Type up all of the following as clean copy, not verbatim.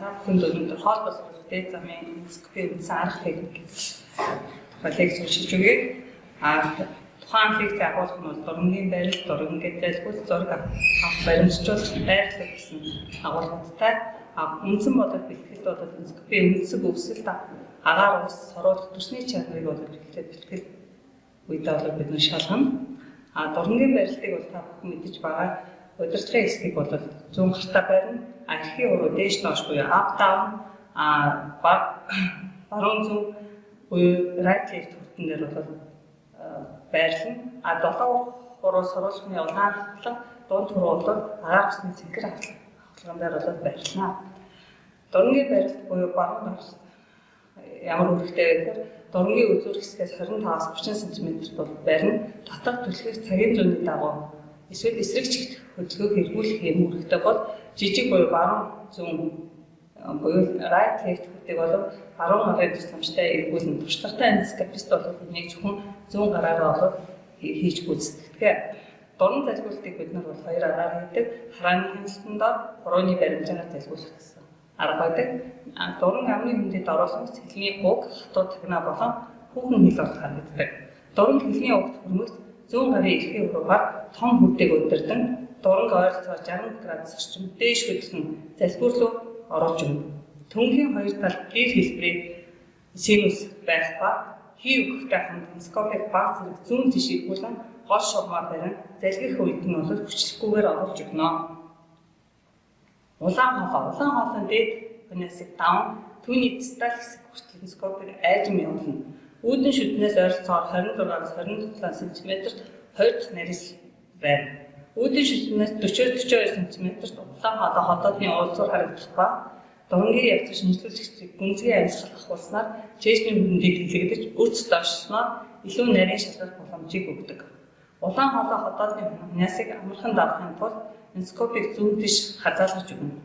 Та бүхэнд өнөөдөр хоол боловсруулах дээд замын эндоскопийн үндсэн арга техник тухай лекц уншиж өгье. Тухайн лекц агуулах нь бол дурангийн байрлал, дурангийн зайлгуул, зураг авах, баримтжуулах, байрлал гэсэн агуулгатай. Үндсэн бодол бэлтгэлд бол эндоскопийн үндсэг өвсөлт, агаар ус, соруулах, төрсний чанарыг бол бэлтгэл үедээ бол бид нар шалгана. Дурангийн байрлалыг бол та бүхэн мэдэж байгаа. Удирдлагын хэсгийг бол зүүн гартаа барина. Эрхийн хуруу дээш доош буюу up down, баруун зүүн буюу right left хүртэн дээр бол байрлана. Долоо хуруу соруулгын улаан хавтлага, дунд хуруу бол агаар усны цэнхэр хавтлаган дээр бол байрлана. Дурангийн байрлал буюу баруун гар ямар үүрэгтэй вэ гэхээр дурангийн үзүүр хэсгээс 25-аас 30 см бол барина. Татах түлхэх цагийн зууны дагуу эсвэл эсрэг чигт хөдөлгөөг эргүүлэх юм үүрэгтэй бол жижиг буюу баруун зүүн буюу right left хүртийг бол баруун гарын тусламжтай эргүүлнэ. Туршлагатай эндоскопист бол энийг зөвхөн зүүн гараараа бол хийж гүйцэтгэдэг. Дуран залгуултыг бид нар бол хоёр аргаар хийдэг. Харааны хяналтан дор хурууны баримжаагаар залгуулах гэсэн арга байдаг. Дуран амны хөндөд оруулах цэлмийн уг, хатуу тагнаа болон хүүхэн хил бол харагддаг. Дуран хилний угт хүрмэгц зүүн гарын эрхийн хуруугаар том хүрдээг удирдан дуранг ойролцоогоор 60 градус орчим дээш хөдлөн залбиур руу оруулж өгнө. Төнхийн хоёр талд дээр хэлбэрийн синус байх ба хий өгөхтэй хамт эндоскопыг бага зэрэг зүүн тийш эргүүлэн гол шугамаар барин залгих үед нь бол хүчлэхгүйгээр оруулж өгнө. Улаан хоолой. Улаан хоолойн дээд хуньяасыг даван түүний дистал хэсэг хүртэл эндоскопыг айжим явуулна. Үүдэн шүднээс ойролцоогоор 26-аас 27 см хоёр дахь нарийс байна. Үүдэн шүднээс 40-42 см-т улаан хоолой ходоодны уулзуур харагдах ба дурангийн явцад шинэчлүүлэгчдийг гүнзгий амьсгал ахуулснаар чээжний хөрөндийг тэлэгдэж өрц доошлосноор илүү нарийн шалгах боломжийг өгдөг. Улаан хоолой ходоодны хуньяасыг амархан давахын тулд эндоскопыг зүүн тийш хазаалгаж өгнө.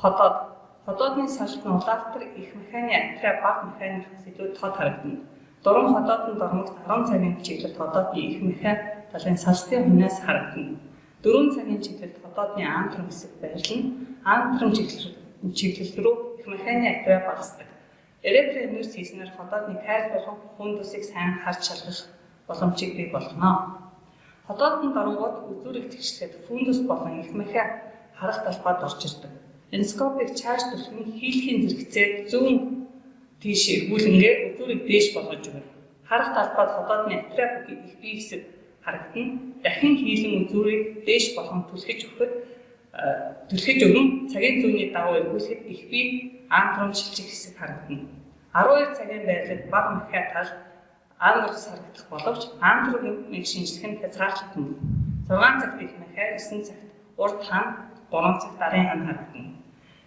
Ходоод. Ходоодны салт нь улаалтар их механы атраа бага механикаас илүү тод харагдана. Дуран ходоодон дормогт 10 цагийн чиглэлд ходоодны их меха талын салстын хуньяас харагдана. 4 цагийн чиглэлд ходоодны антрум хэсэг байрлана. Антрум чиглэл рүү их механы атраа багасдаг. Ретро инверс хийснээр ходоодны кайр болон фундусыг сайн харж шалгах боломжийг бий болгоно. Ходоодон дорнгууд үзүүрийг тэгшлээд фундус болон их меха харах талбайд орж ирдэг. Эндоскопыг чааш түлхэн хийлхийн зэрэгцээ зүүн тийш эргүүлэнгээ үзүүрийг дээш болгож өгнө. Харах талбайд ходоодны атраа бүхий их бие хэсэг харагдана. Дахин хийлэн үзүүрийг дээш болгон түлхэж өгөхөд түлхэж өгөн цагийн зүүнний дагуу эргүүлэхэд их бие антрум шилжих хэсэг харагдана. 12 цагийн байрлалд бага меха тал ангулс харагдах боловч антрумыг шинжлэх нь хязгаарлагдана. 6 цагт их меха, 9 цагт урд хан, 3 цагт арын хан харагдана.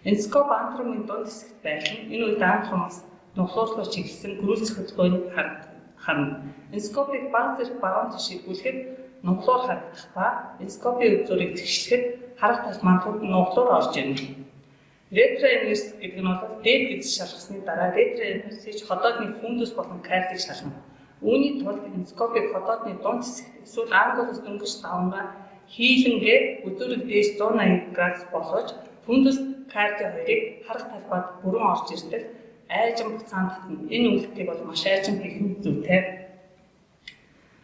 Эндоскоп антрумын дунд хэсэгт байрлана. Энэ үед антрумаас нуглуур руу чиглэсэн гөрүүлцэх хөдөлгөөнийг харна. Эндоскопыг бага зэрэг баруун тийш эргүүлэхэд нуглуур харагдах ба эндоскопын үзүүрийг тэгшлэхэд харах тал маань нуглуур орж ирнэ. Ретро инверс гэдэг нь бол дээд гэдэс шалгасны дараа ретро инверс хийж ходоодны фундус болон кардыг шалгана. Үүний тулд эндоскопыг ходоодны дунд хэсэгт эсвэл ангулус дөнгөж давангаа хийлэнгээ үзүүрийг дээш 180 градус болгож фундус карди хоёрыг харах талбайд бүрэн орж ирдэг айжин буцаан татна. Энэ үйлдэлийг бол маш айжин хийх нь зүйтэй.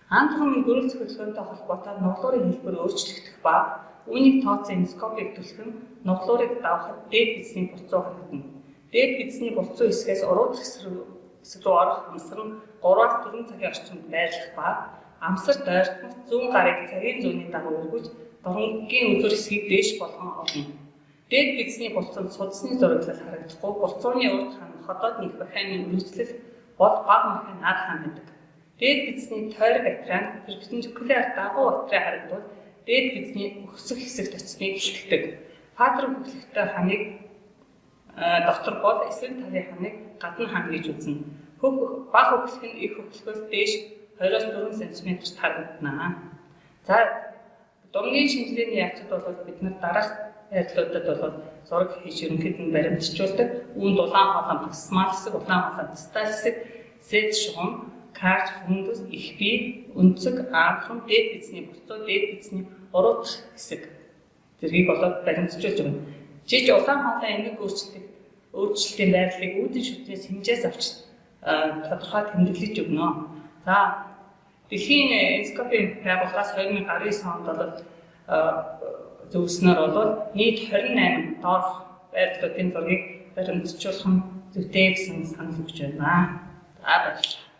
Антрумын гөрүүлцэх хөдөлгөөнтэй холбоотой нуглуурын хэлбэр өөрчлөгдөх ба үүнийг тооцсон эндоскопыг түлхэн нуглуурыг давхад дээд гэдэсний булцуу харагдана. Дээд гэдэсний булцуу хэсгээс уруу хэсэг рүү орох амсар нь 3-аас 4 цагийн орчимд байрлах ба амсар дойртмогц зүүн гарыг цагийн зууны дагуу эргүүлж дурангийн үзүүр хэсгийг дээш болгон олно. Дээд гэдэсний булцуунд судасны зураглал харагдахгүй, булцууны урд хан ходоодны их механы үргэлжлэл бол бага механы ар хан байдаг. Дээд гэдэсний тойрог атраа нь перпендикуляр дагуу атраа харагдвал дээд гэдэсний өсөх хэсэгт очсныг илтгэдэг. Фатер хөглөгтэй ханыг дотор бол эсрэг талын ханыг гадна хан гэж үзнэ. Бага хөглөх нь их хөглөхөөс дээш 24 см харагдана. За, дурангийн шинжилгээний явцад бол бид нар дараах байрлалуудад бол зураг хийж ерөнхийд нь баримтжуулдаг. Үүнд улаан хоолой максимал хэсэг, улаан хоолой дистал хэсэг, сет шугам, карт, фундус, их бие, өнцөг, антрум, дээд гэдэсний булцуу, дээд гэдэсний уруудах хэсэг зэргийг болоод баримтжуулж өгнө. Жиж улаан хоолой эмэг өөрчлөлтийн байрлалыг үүдэн шүднээс хэмжээс авч тодорхой тэмдэглэж өгнө. За, Дэлхийн эндоскопийн байгууллагаас 2019 онд бол зөвлөснөөр бол нийт 28 доорх байрлалуудын зургийг баримтжуулах нь зүйтэй гэсэн санал өгч байна. За, баярлалаа.